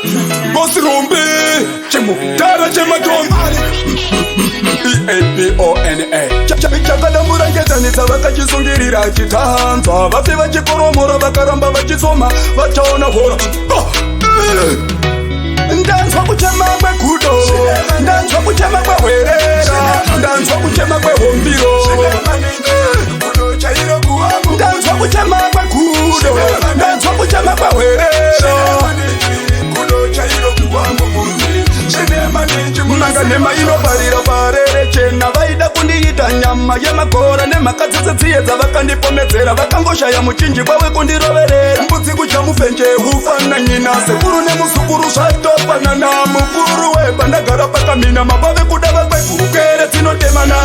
Bosi rombe chimutara chematombo EAPONA chakadambura ngetanisa vakachisungirira chitanzwa vafi vachikoromora vakaramba vachisoma vachaona hora. Ndanzwa kuchema kwegudo, ndanzwa kuchema kwehwerera, ndanzwa kuchema kwehombiro, ndanzwa kuchema kwegudo, ndanzwa kuchema kwehwerera. Manga nhema inoparira parere chena, vaida kundiita nyama yemakora nemhaka dzese tsiye dzavakandipomedzera, vakangoshaya muchinjikwa wekundiroverera. Mbudzi kudya mufenje hufana nyina, sekuru nemuzukuru zvatofanana. Mukuru wepandagara pakamina mapave kuda vakwegurukere dzinotemana.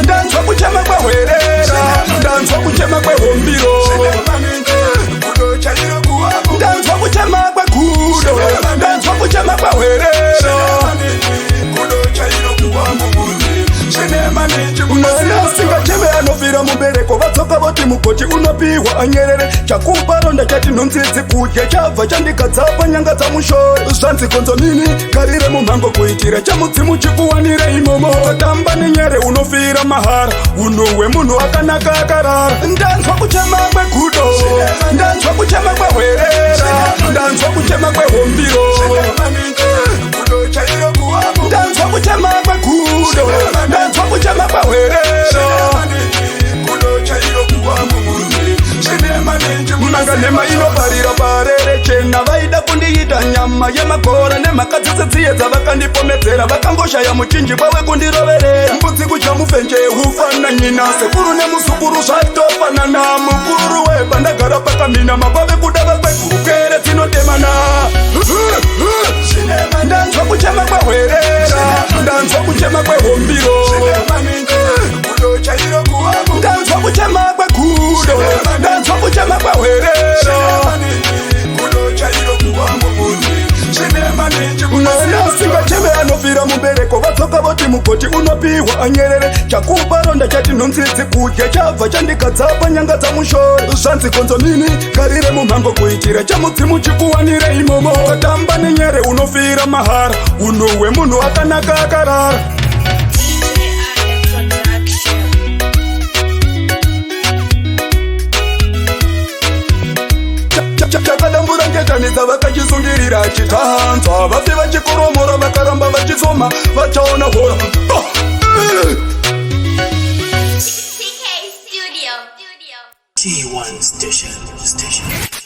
Ndanzwa kuchema kwehwerera, ndanzwa kuchema kwehombiro, ndanzwa kuchema kwegudo, ndanzwa kuchema kwehwerera. Mwana asingacheme anofira mubereko, vadzoka voti mugoti unopiwa anyerere. Chakupa ronda chati nhunzidzi kudya chabva chandigadza panyanga dzamushore. Zvanzi konzomini karire mumhango kuitira chamudzimu chikuwanire imomo. Tamba nenyere unofira mahara, unhu hwemunhu akanaka akarara. Ndanzwa kuchema kwegudo, ndanzwa kuchema kwehwerera, ndanzwa kuchema kwehombiro, ndanzwa kuchema kwegudo, ndanzwa kuchema kwehwerera. Manga nhema inoparira parere chena, vaida kundiita nyama yemakora nemhaka dzese tsiye dzavakandipomedzera, vakangoshaya muchinjikwa wekundiroverera. Mbudzi kudya mufenje hufana nyina, sekuru nemuzukuru zvatofanana. Mukuru wepandagara pakamina mapave kuda vakwegurukere dzinotemana. Ndanzwa kuchema kwehwerera, ndanzwa kuchema kwehombiro, ndanzwa kuchema kwegudo, ndanzwa kuchema kwehwerera. Mwana asingacheme anofira mubereko, vadzoka voti mugoti unopiwa anyerere. Chakupa ronda chati nhunzidzi kudya chabva chandigadza panyanga dzamushore. Zvanzi konzomini karire mumhango kuitira chamudzimu chikuwanire imomo. Tamba nenyere unofira mahara, unhu hwemunhu akanaka akarara. DJ Ale Production. Chakadambura ngetanidza vakachisungirira chitanzwa vafi vachikoromora vakaramba vachisoma vachaona hora. TK Studio. T1 Station. Station.